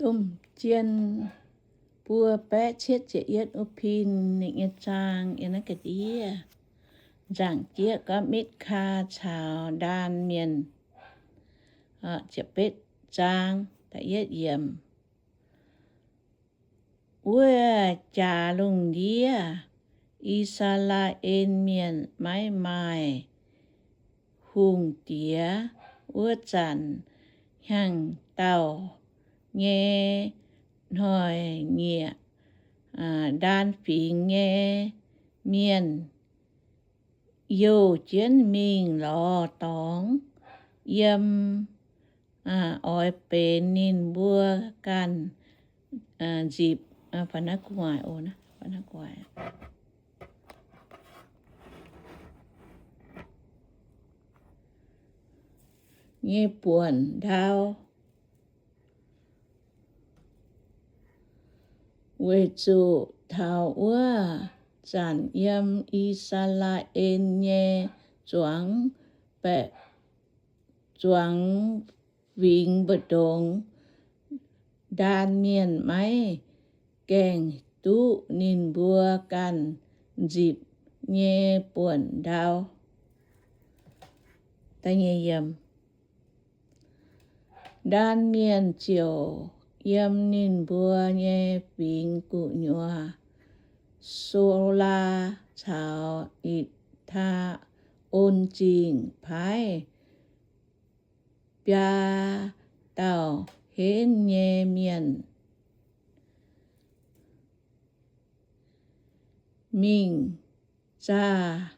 Domh Jien buo baeqv cietv ziepc yietv wuov pin, ninh nyei zaang yiem naaiv ga'ndiev. Nzaangc jieqv gorngv Mitv^kaa caux Ndaan Mienh. Ziepc betv zaang, da'yietv yiemc. Wuov jaax lungh ndiev, I^saa^laa^en Mienh maiv maaih hungh diex wuov zanc, hnyangx-daauh nyei hnoi-nyieqc, Ndaan Fingx nyei mienh youh jienv mingh lorz dorngx yiem, oix benx ninh mbuo ganh nzipc nyei buonc ndau. Weic zuqc taux wuov zanc yiem I^saa^laa^en nyei zuangx baeqc, zuangx fingx mbu'ndongx, Ndaan Mienh maiv gaengh duqv ninh mbuo ganh nzipc nyei buonc ndau. Ndaan Mienh ziouc yiem ninh mbuo nyei fingx gu'nyuoz, Solaa caux Itc^taa^on Zingh, paaiv biaa dauh henv nyei mienh mingh zaah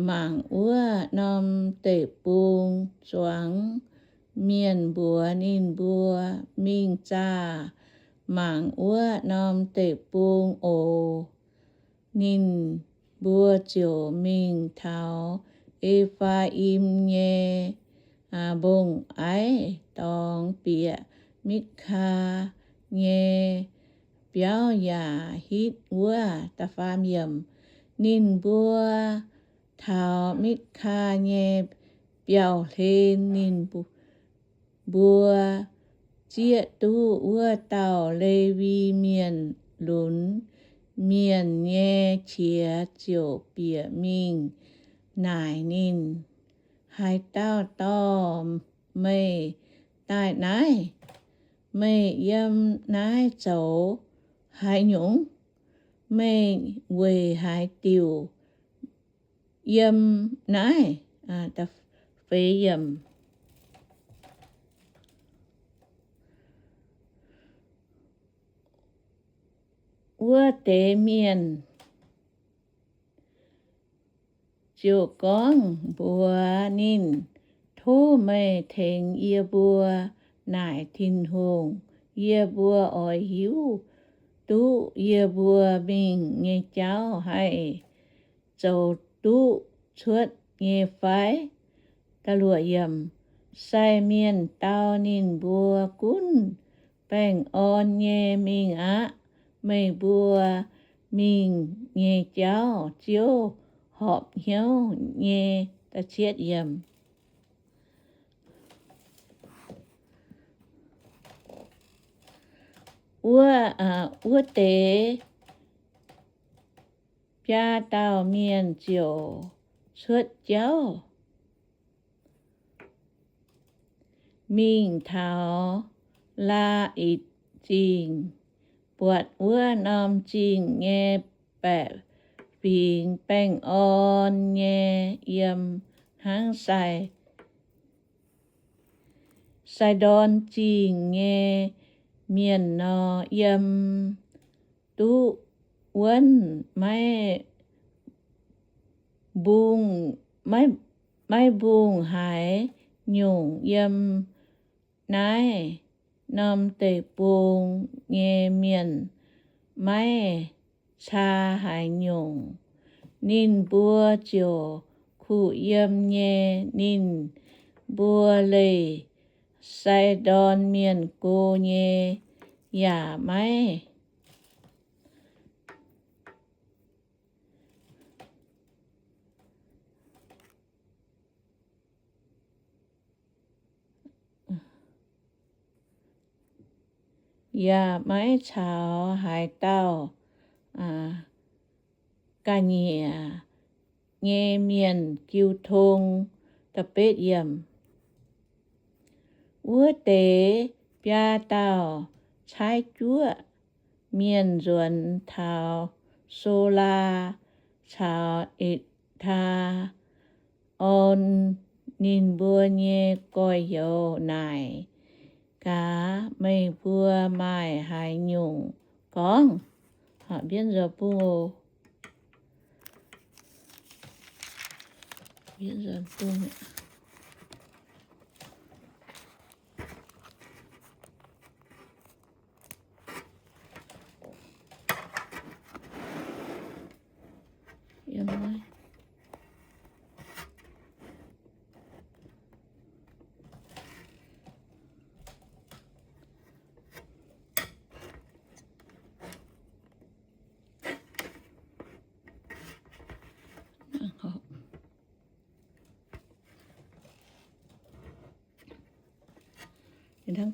mangc wuov norm deic-bung. Zuangx mienh mbuox ninh mbuo, Mingh zaah mangc wuov norm deic-bung oc. Ninh mbuo ziouc mingh taux E^faa^im nyei mbong-aiv dorngx bieqc Mitv^kaa nyei biauv yaac hitv wuov. Ninh mbuo taux Mitv^kaa nyei biauv-hlen, ninh mbuo zieqv duqv wuov dauh Lewi mienh lunx mienh nyei qiex ziouc bieqc mingh naaic ninh, Haaix dauh dorh meih daaih naaiv? Meih yiem naaiv zoux haaix nyungc? Meih weic haaix diuc yiem naaiv? Wuov deix mienh ziouc gorngv mbuox ninh, Tov meih tengx yie mbuo naaic Tin-Hungh. Yie mbuo oix hiuv duqv yie mbuo mingh nyei jauv haih zoux duqv cuotv nyei fai? Sai mienh dau ninh mbuo, Gunv baengh orn nyei mingh aqv. Meih mbuo mingh nyei jauv Ziouv horpc hnyouv nyei. Wuov deix biaa dauh mienh ziouc cuotv jauv mingh taux Laa^itc Zingh, buatc wuov norm zingh nyei baeqc fingx baengh orn nyei yiem hnangv Sai, Sai^ndorn Zingh nyei mienh nor. Yiem duqv wuonv maiv mbungh, maiv mbungh haaix nyungc. Yiem naaiv norm deic-bung nyei mienh maiv caa haaix nyungc. Ninh mbuo ziouc kuh yiem nyei. Ninh mbuo leih Sai^ndorn Mienh go nyei yaac maiv yaac maiv caux haaix dauh ga'nyiec nyei mienh jiu tong. Wuov deix biaa dauh caaiv juoqv mienh nzuonx taux So^laa caux E^taa^on ninh mbuo nyei gorx-youz naaic gaax, Meih mbuo maaih haaix nyungc gorngv? Hnangv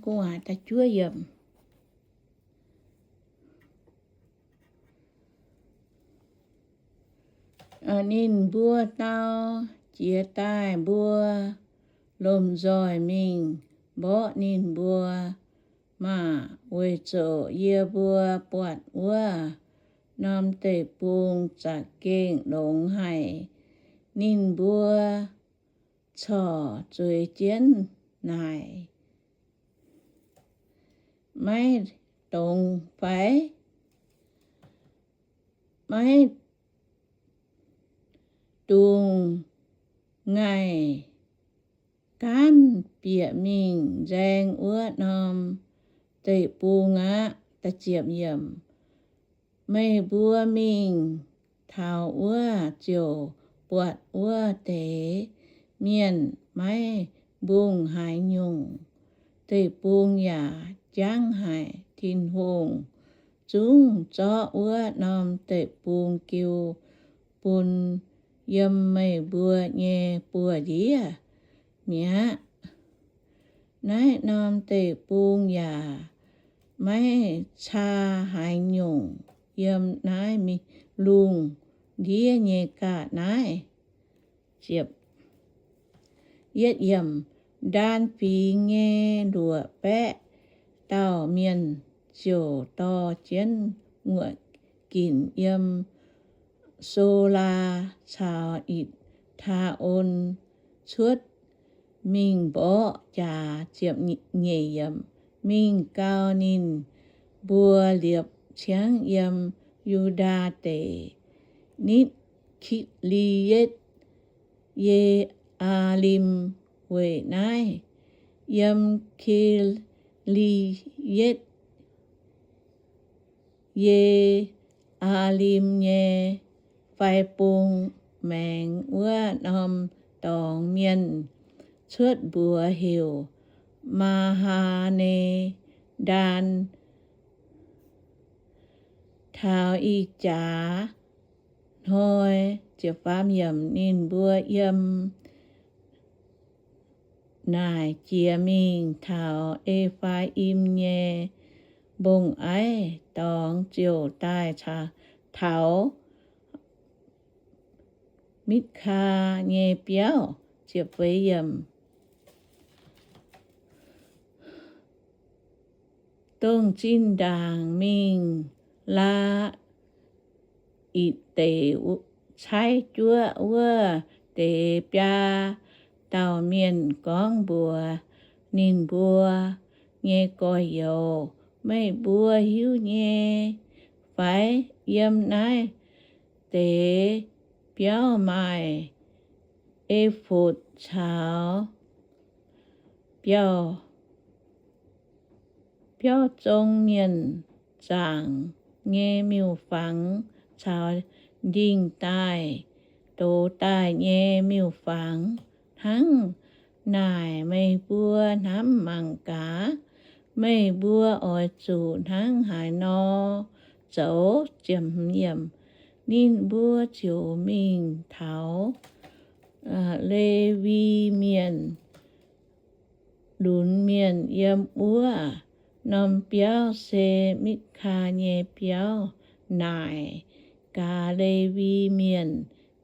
gorngv da'juov yiemc. Ninh mbuo dau jiex daaih mbuo lomh nzoih mingh mborqv ninh mbuo maah! Weic zuqc yie mbuo buatc wuov norm deic-bung za'gengh longx haic. Ninh mbuo corc zueiz jienv naaic, Maiv dongz fai? Maiv dungx ngaih gaanv bieqc mingh nzaeng wuov norm deic-bung aqv. Meih mbuo mingh taux wuov ziouc buatc wuov deix mienh maiv mbungh haaix nyungc, deic-bung yaac jangv haic. Tin-Hungh zungv zorqv wuov norm deic-bung jiu bun yiem meih mbuo nyei buoz-ndiev mi'aqv. Naaiv norm deic-bung yaac maiv caa haaix nyungc yiem naaiv lungh ndiev nyei ga'naaiv. Ndaan fingx nyei luoqc baeqv dauh mienh ziouc dorh jienv nguoqc ginc yiem So^laa caux Itc^taa^on cuotv mingh mborqv jaax. Mingh gau, ninh mbuo liepc ciangv yiem Yu^ndaa Deic, nitv Ki^li^yetv, Ye^aa^lim. Weic naaiv yiem Ki^li^yetv, Ye^aa^lim nyei fai bung maengx wuov norm dorngx mienh cuotv mbuox heuc Maa^haa^ne^ndaan. Taux ih jaax hnoi, ninh mbuo yiem naaic jiex mingh taux E^faa^im nyei mbong-aiv dorngx ziouc daaih taux Mitv^kaa nyei biauv. Dongh zinh ndaangc mingh Laa^itc Deic caaiv juoqv wuov deix biaa dauh mienh gorngv mbuox ninh mbuo nyei gorx-youz, Meih mbuo hiuv nyei fai? Yiem naaiv deix biauv maaih E^fotv caux biauv, biauv zong mienh zaangc nyei miuc-fangx caux ndingh daaih dox daaih nyei miuc-fangx. Hnangv naaic meih mbuo hnamv mangc gaax, meih mbuo oix zuqc hnangv haaix nor zoux. Ninh mbuo ziouc mingh taux Lewi Mienh lunx mienh yiem wuov Norm biauv se Mitv^kaa nyei biauv naaic gaax Lewi Mienh.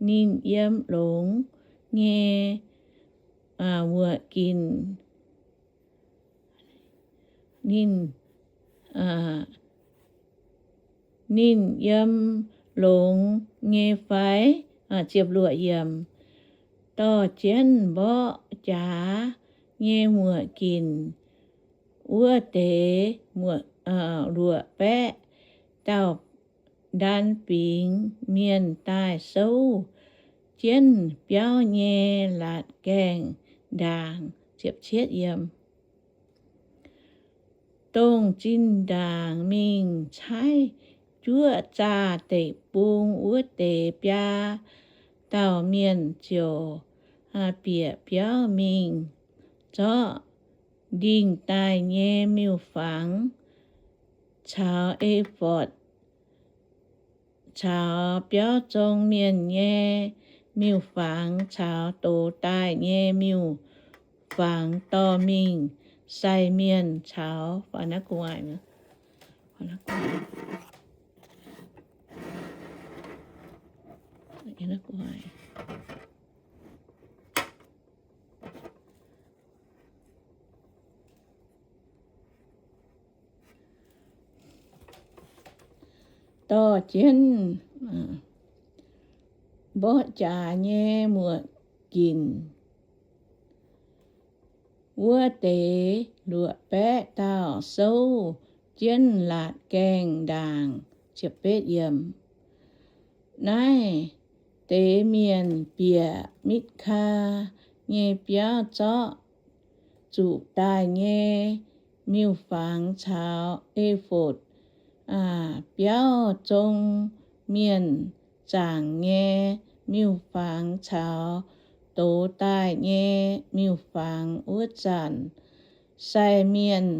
Ninh yiem longx nyei wuoqc ginc. Ninh, ninh yiem longx nyei fai? Dorh jienv mborqv jaax nyei muoc ginc wuov deix luoqc baeqv dauh ndaan fingx mienh daaih souv jienv biauv nyei laatc gaengh ndaangc. Dongh zinh ndaangc mingh caaiv juoqv zaah deic-bung wuov deix biaa dauh mienh ziouc bieqc biauv mingh zorqv ndingh daaih nyei miuc-fangx caux e^fotv caux biauv zong mienh nyei miuc-fangx caux dox daaih nyei miuc-fangx dorh mingh sai mienh caux dorh jienv mborqv jaax nyei muoc ginc wuov deix luoqc baeqv dauh souv jienv laatc gaengh ndaangc. Naaiv deix mienh bieqc Mitv^kaa nyei biauv zorqv zuqc daaih nyei miuc-fangx caux e^fotv, biauv zong mienh zaangc nyei miuc-fangx caux dox daaih nyei miuc-fangx wuov zanc, sai mienh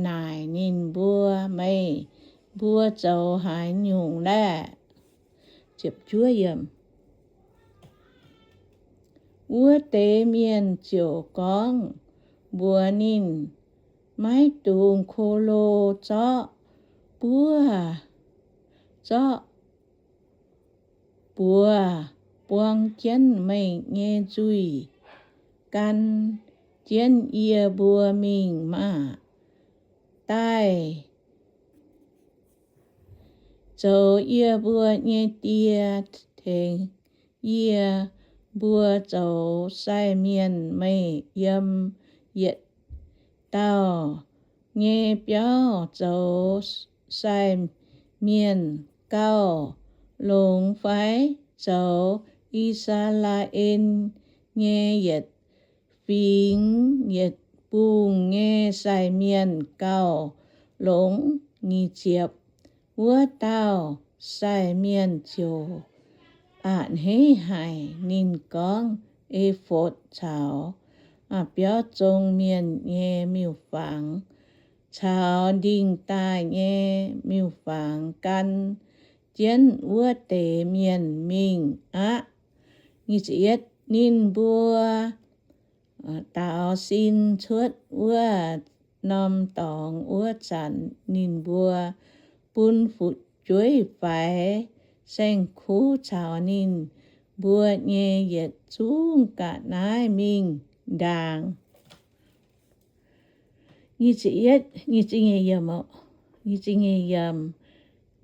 naaic ninh mbuo, Meih mbuo zoux haaix nyungc laeh? Wuov deix mienh ziouc gorngv mbuox ninh, Maiv dungx ko lo zorqv buov, zorqv buoz buang jienv meih nyei nzuih, gan jienv yie mbuo mingh maah! Daaih zoux yie mbuo nyei die tengx yie mbuo zoux sai mienh. Meih yiem yietc dauh nyei biauv zoux sai mienh gauh longx fai? Zoux I^saa^laa^en nyei yietc fingx yietc bungh nyei sai mienh gauh longx. Wuov dauh sai mienh ziouc a'hneiv haic. Ninh gorngv, E^fotv caux biauv zong mienh nyei miuc-fangx caux ndingh daaih nyei miuc-fangx gan jienv wuov deix mienh mingh aqv. Ninh mbuo daaux sin cuotv wuov norm dorngx wuov zanc, ninh mbuo bun fu'jueiv faix saeng-kuv caux ninh mbuo nyei yietc zungv ga'naaiv mingh ndaangc.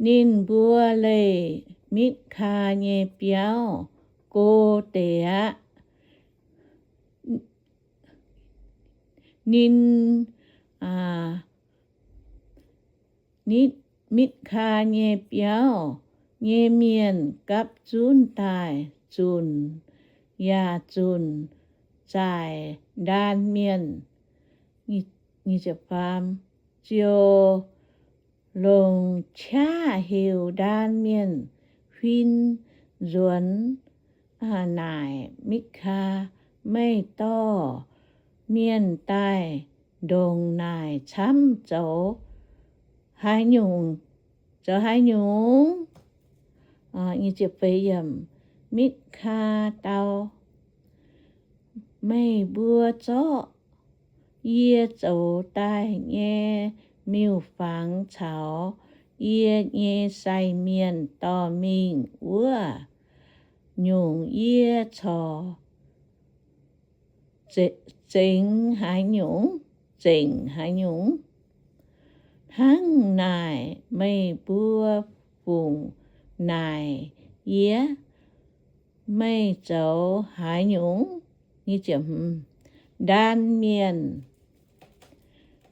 Ninh mbuo leih Mitv^kaa nyei biauv go deix aqv. Ninh, Mitv^kaa nyei biauv nyei mienh gapv zunv daaih zunc yaac zunc zaaic ndaan mienh, ziouc longc qaqv heuc ndaan mienh huin nzuonx naaic Mitv^kaa, Meih dorh mienh daaih ndongc naaic camv zoux haaix nyungc? Zoux haaix nyungc? Mitv^kaa dau, Meih mbuo zorqv yie zoux daaih nyei miuc-fangx caux yie nyei sai mienh dorh mingh wuov nyungc, yie corc zengc haaix nyungc, zengc haaix nyungc. Hnangv naaic, meih mbuo fungc naaic yie, meih zoux haaix nyungc? Ndaan Mienh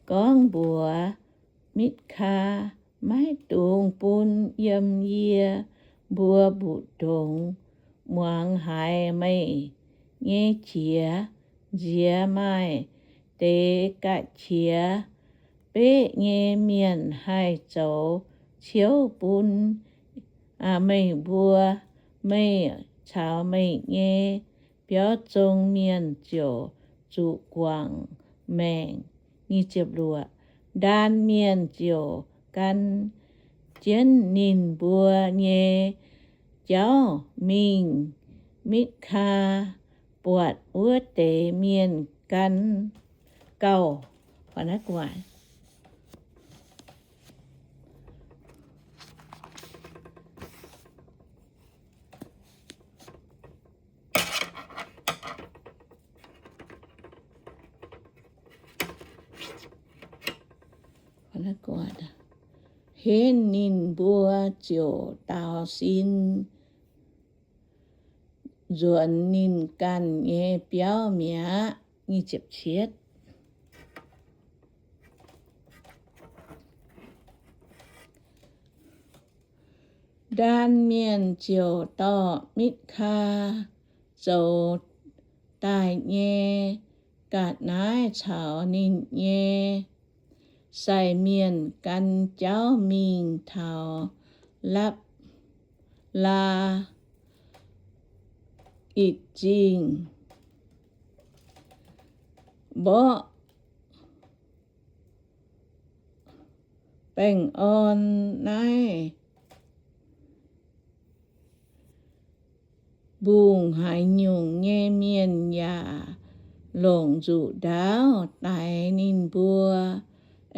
gorngv mbuox Mitv^kaa, Maiv dungx bun yiem yie mbuo mbu'ndongx muangx haiz meih nyei qiex. Nziex maaih deix ga'qiex beqv nyei mienh haih zoux ciouv bun meih mbuo. Meih caux meih nyei biauv zong mienh ziouc zuqc guangc maengc. Ndaan Mienh ziouc gan jienv ninh mbuo nyei jauv mingh. Mitv^kaa buatc wuov deix mienh gan gauh henv, ninh mbuo ziouc daaux sin nzuonx ninh ganh nyei biauv mi'aqv. Ndaan Mienh ziouc dorh Mitv^kaa zoux daaih nyei ga'naaiv caux ninh nyei sai mienh gan jauv mingh taux Lapv^laa^itc Zingh, mborqv baengh orn naaiv mbungh haaix nyungc nyei mienh yaac longc nzuqc ndaauv daix ninh mbuo,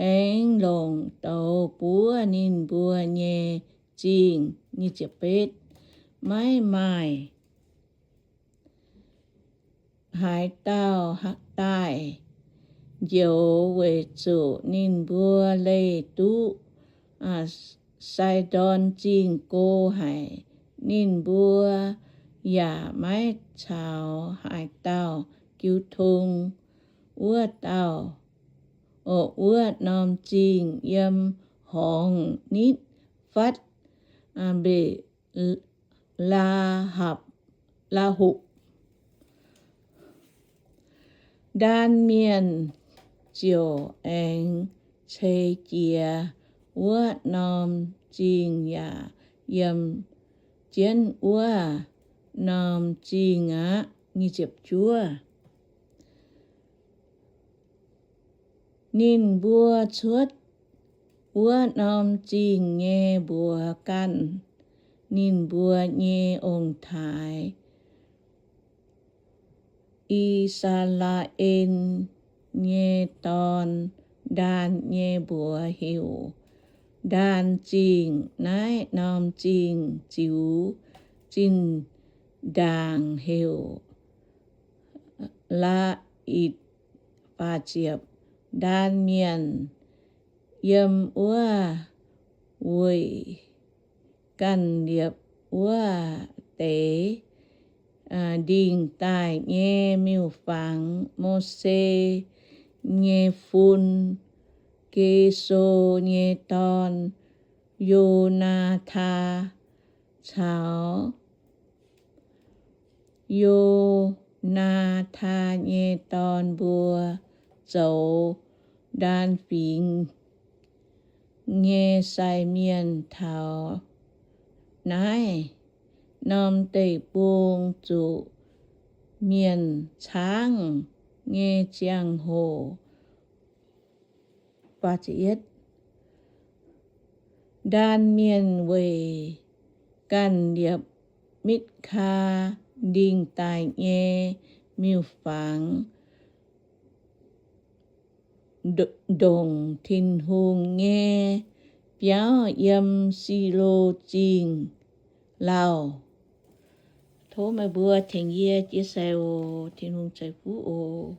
aengx longc douz buov ninh mbuo nyei zingh. Maiv maaih haaix dauh daaih njoux weic zuqc ninh mbuo leih duqv Saidon Zingh go haic. Ninh mbuo yaac maiv caux haaix dauh jiu tong. Wuov dauh, o, wuov norm zingh yiem horngz nitv fatv Mbetc Laa, Laahopc. Ndaan Mienh ziouc aengx ceix jiez wuov norm zingh yaac yiem jienv wuov norm zingh aqv. Ninh mbuo cuotv wuov norm zingh nyei mbuox ganh ninh mbuo nyei ong-taaix, I^saa^laa^en nyei dorn, Ndaan, nyei mbuox heuc Ndaan Zingh. Naaiv norm zingh ziux zinh ndaangc heuc Laa^itc. Ndaan Mienh yiem wuov weic ganh liepc wuov deix ndingh daaih nyei miuc-fangx, Mose nyei fun, Ge^so nyei dorn, Yo^naa^taan, caux Yo^naa^taan nyei dorn mbuo zoux Ndaan Fingx nyei sai mienh taux naaiv norm deic-bung zuqc mienh caangv nyei ziangh hoc. Ndaan Mienh weic ganh liepc Mitv^kaa ndingh daaih nyei miuc-fangx, ndongc Tin-Hungh nyei biauv yiem Si^lo Zingh lauh. Tov meih mbuo tengx yie jiex sai oc. Tin-Hungh ceix fuqv oc.